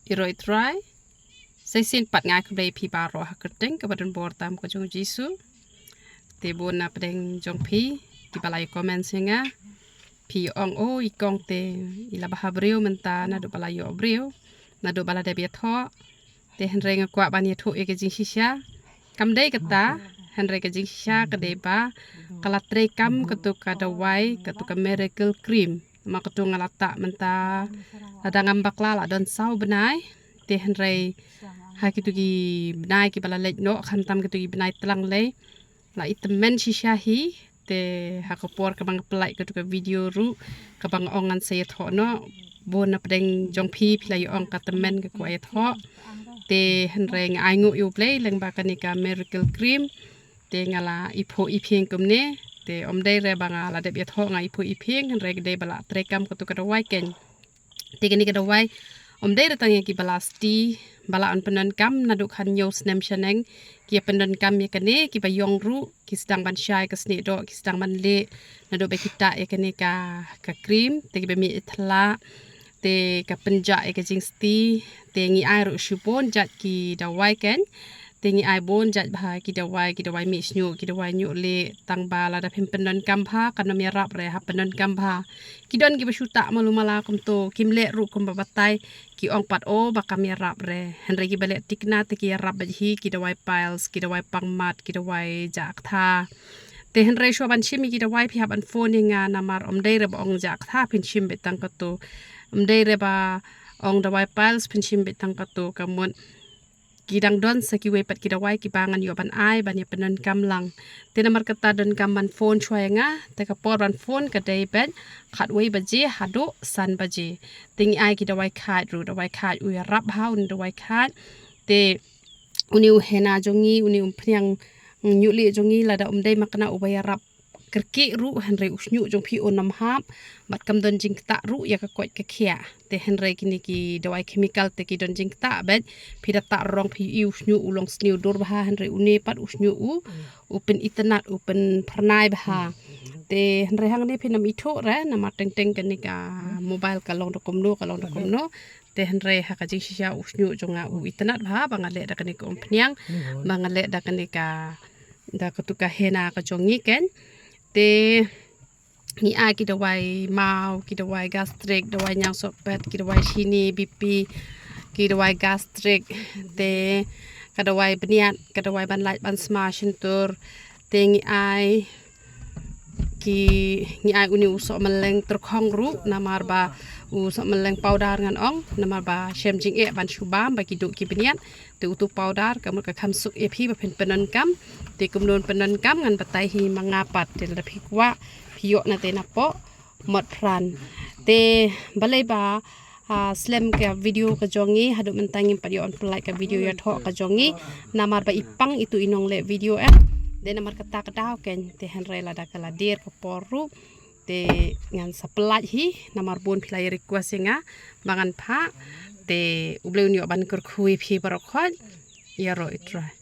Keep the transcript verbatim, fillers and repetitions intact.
Ïaroh Trai. Sa shisien pat nga ai khublei ïa phi baroh ha ka kyrteng kaba donbor tam ka jong u Jisu. Te bun na pdeng jong phi kiba la ïa comment ïa nga, phi ong, "O, i kong te i la bha briew mynta naduh ba la ïoh briew, naduh ba la dep ïathoh." Te hynrei nga kwah ban ïathuh ïa ka jingshisha. Kam dei kata, hynrei ka jingshisha ka dei ba ka la trei kam katu ka dawai, katu ka miracle cream. Ma katu nga la tah mynta, lada ngam bakla la don saw bnai. Te hynrei ha kitu ki bnai kiba la leit noh, khamtam kitu ki bnai tlang lei, la i tymmen shisha hi. Te ha ka por kaba nga pynlait katu ka video ruh, kaba nga ong ngan sa ïathoh noh, bun na pdeng jong phi phi la ïa ong ka tymmen, ka kwah ïathoh. Te hynrei nga ai nguh ïa U Blei lyngba kane ka miracle cream. Te nga la iphuh iphieng kumne. Te ym dei re ba nga la dep ïathoh nga iphuh iphieng, hynrei ka dei ba la trei kam katu ka dawai kein. Te kane ka dawai ym dei re tang ïa kiba la sti, ba la yn pyndonkam naduh khathynñiew snem shaneng ki ïa pyndonkam ïa kane, kiba ïong ruh ki sdang ban shai ka snieh doh, ki sdang ban lieh naduh ba ki tah ïa kane ka, ka cream. Te kiba mih ïa thla, te ka pynjah ïa ka jingsti. Te ngi ai ruh shibun jait ki dawai kein. Te ngi ai bun jait bha ki dawai, ki dawai mih shñiuh, ki dawai ñiuh lieh, tang ba lada phim pyndonkam bha kan ym ïarap re ha pyndonkam bha. Ki don kiba shu tah malu mala kumto, kim leh ruh kumba batai, ki ong pat, "O, ba kam ïarap re." Hynrei kiba leh thikna te ki ïarap beit hi, ki dawai piles, ki dawai pang mat, ki dawai jah ktha. Te hynrei shuwa ban shim ïa ki dawai phi hap ban phone ïa nga, namar ym dei re ba ong jah ktha phin shim beit tang katu. Ym dei re ba ong dawai piles phin shim beit tang katu, ka mut ki dang don sa kiwei pat ki dawai kiba ngan ïoh ban ai ban ïa pyndonkam lang. Te namar kata donkam ban phone shuwa ïa nga, te ka por ban phone ka dei beit khatwei baje haduh san baje. Te ngi ai ki dawai khait ruh, dawai khait u ïarap bha une u dawai khait. Te une u henna jong ngi, une u phniang ñiuh lieh jong ngi, lada um dei ma kane uba ïarap kyrkieh ruh, hynrei u shñiuh jong phi un ym hap, bad kam don jingktah ruh ïa ka koit ka khiah. Te hynrei kine ki dawai chemical te ki don jingktah beit, phi da tah rong phi ïohi u shñiuh u long sniew dur bha, hynrei une pat u shñiuh u, u pynitynnad, u pynphyrnai bha. Te hynrei hangne phin ym ithuh re, namar teng teng kane ka mobile ka long da kumno, ka long da kumno. Te hynrei ha ka jingshisha u shñiuh jong nga u itynnad bha, ba nga leh da kane ka umphniang, ba nga leh da kane ka, da katu ka henna ka jong ngi kein. Te ngi ai ki dawai maw, ki dawai gastric, dawai ñiangsohpet, ki dawai shini, B P, ki dawai gastric, te ka dawai bniat, ka dawai ban lait ban sma shyntur. Te ngi ai ki, ngi ai une u sohmylleng tyrkhong ruh, namar ba u sohmylleng powder ngan ong, namar ba shem jingeh ban shu bam ba ki duh ki bniat. Te utu powder ka mut ka kham suk ïa phi ba phin pyndonkam. Te kumno pyndonkam ngan batai hi ma nga pat. Te lada phi kwah phi ïoh na te napoh Motphran. Te balei ba, ah, slem ka video ka jong ngi, haduh mynta ngim pat ïoh ban pynlait ka video ïathoh ka jong ngi, namar ba i pang itu i nongleh video eh. Te namar kata ka daw kein, te hynrei lada ka la dier ka por ruh, te ngan sa pynlait hi, namar bun phi la ïa request ïa nga ba ngan phah. Te U Blei un ïoh ban kyrkhu ïa phi baroh khoit. Ïaroh Trai.